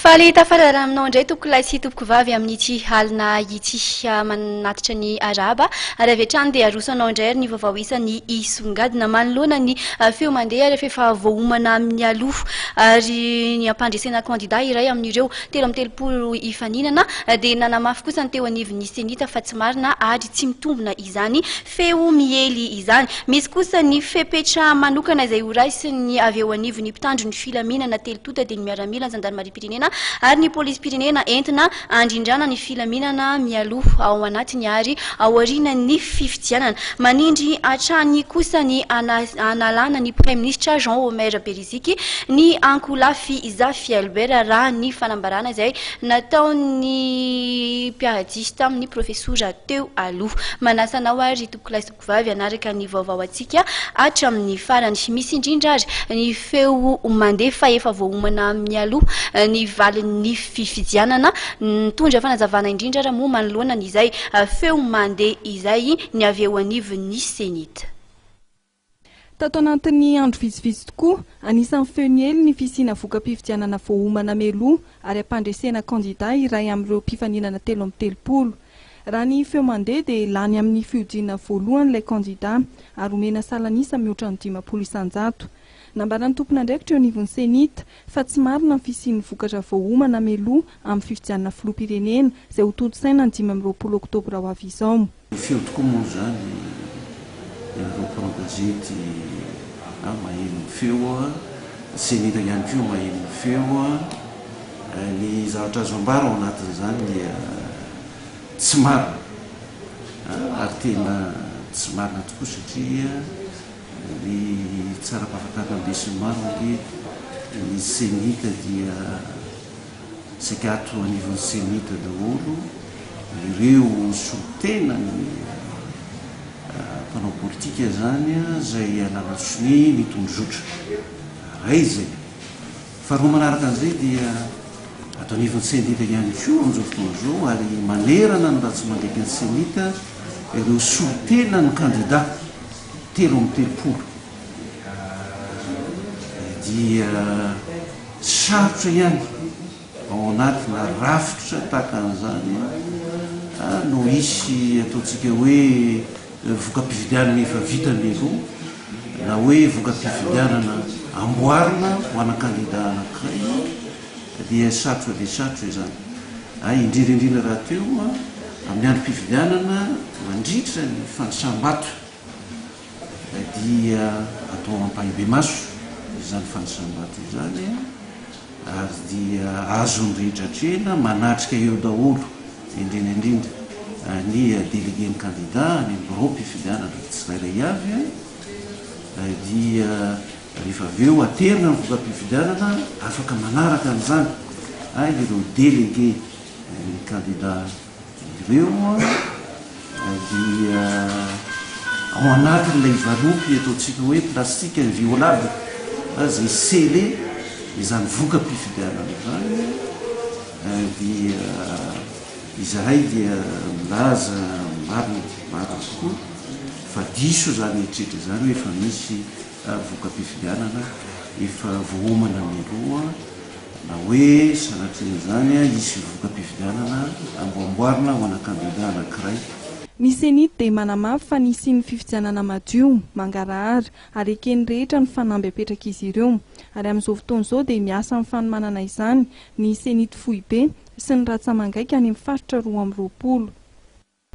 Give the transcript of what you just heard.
Faly tafararana aminao indray tompokolahy sy tompokovavy amin'ity alina ity. Manatitra ny arahaba ary avy hatrany dia aroso anao indray ary ny vaovao isan'ny hisongadina manoloana ny feo mandeha ary efa voaomana mialoha ary ny hampandresena kandida iray amin'ireo 33 hifaninana dia nanamafy kosa ny teo anivon'ny Cenit fa tsy marina ary tsy mitombina izany feo miely izany. Misy kosa ny fepetra manokana izay horaisin'ny avy eo anivon'ny mpitandro ny filaminana telo tonta dia ny miaramila, ny zandarimariam-pirenena ary ny polisim-pirenena entina handrindrana ny filaminana mialoha, ao anatiny ary aorianan'ny fifidianana. Manindry hatrany kosa ny hanalana ny praiminisitra Jean Omer Beriziky ny ankolafy Zafy Albert raha ny fanambarana izay nataon'ny mpiara-dia tamin'ny profesora teo aloha. Manasa anao ary tompokolahy sy tompokovavy hanaraka ny vaovao antsika hatramin'ny farany. Misy indrindra ary ny feo mandeha fa efa voaomana mialoha ny valin'ny fifidianana. Nitondra fanazavana indrindra ary moa manoloana an'izay feo mandeha izay ny avy eo anivon'ny Cenit. Tato anatin'ny andro vitsivitsy tokoa, anisan'ny feo niely ny fisiana voka-pifidianana voaomana mialoha ary ampandresena kandida iray amin'ireo mpifaninana 33. Raha ny feo mandeha dia lany amin'ny fihodinana voalohany ilay kandida ary omena salan'isa mihoatra ny 50%. Nambaran'ny tompon'andraikitra eo anivon'ny Cenit fa tsy marina ny fisian'ny vokatra voaomana mialoha amin'ny fifidianana filoham-pirenena izay hotontosaina ny 25 oktobra ho avy izao. Ny feo tokoa moa izany ianareo mpanao gazety a maheno ny feo a, Cenit ihany koa maheno ny feo a, ny zavatra azo ambara ao anatin'izany dia tsy marina ary tena tsy marina tokoa satria ny tsara ampahafantarina ny besinimaro ange ny Cenit dia Saika ato anivon'ny Cenit daholo ireo solontenan'ny mpanao politika izany izay ananatsonia ny tondrozotra. Iray izay. Faharoa manaraka an'izay dia ato anivon'ny Cenit ihany koa amin'izao fotoana izao ary manerana ny ratsimandriaky ny Cenit ireo solontenan'ny kandida 33 dia Sarotra ihany ao anatina rafitra tahaka an'izany no hisy ataontsika hoe voka-pifidianana efa vita mialoha na hoe voka-pifidianana amboarina ho ana kandida anankiray dia sarotra dia sarotra izany. Indrindra indrindra rahateo amin'ny androm-pifidianana mandritra ny fanisam-bato. dia atao ampahibemaso izany fanisam-bato izany ary dia azon'ny rehetra atrehina manatrika eo daholo indrindra indrindra ny délégué-n'ny kandida any amin'ny biraom-pifidianana tsirairay avy dia rehefa avy eo aterina ny voka-pifidianana afaka manaraka an'izany ireo délégué ny kandida Ireo dia ao anatin'ilay valopy ataontsika hoe plastique inviolable izay scellé izany voka-pifidianana izany dia izahay dia milaza marina dia marina tokoa fa diso izany eritreritra izany hoe efa misy voka-pifidianana efa voaomana mialoha Na hoe sanatrian'izany hisy voka-pifidianana amboamboarina ho ana kandida anankiray. Ny Cenit dia manamafy fa nisian'ny fifidianana madio, mangarahara ary eken'ny rehetra ny fanamby apetrak'izy ireo. Ary amin'izao fotoana izao dia miasa amin'ny fanomanana izany ny Cenit foibe sy ny ratsa-mangaika any amin'ny faritra 22.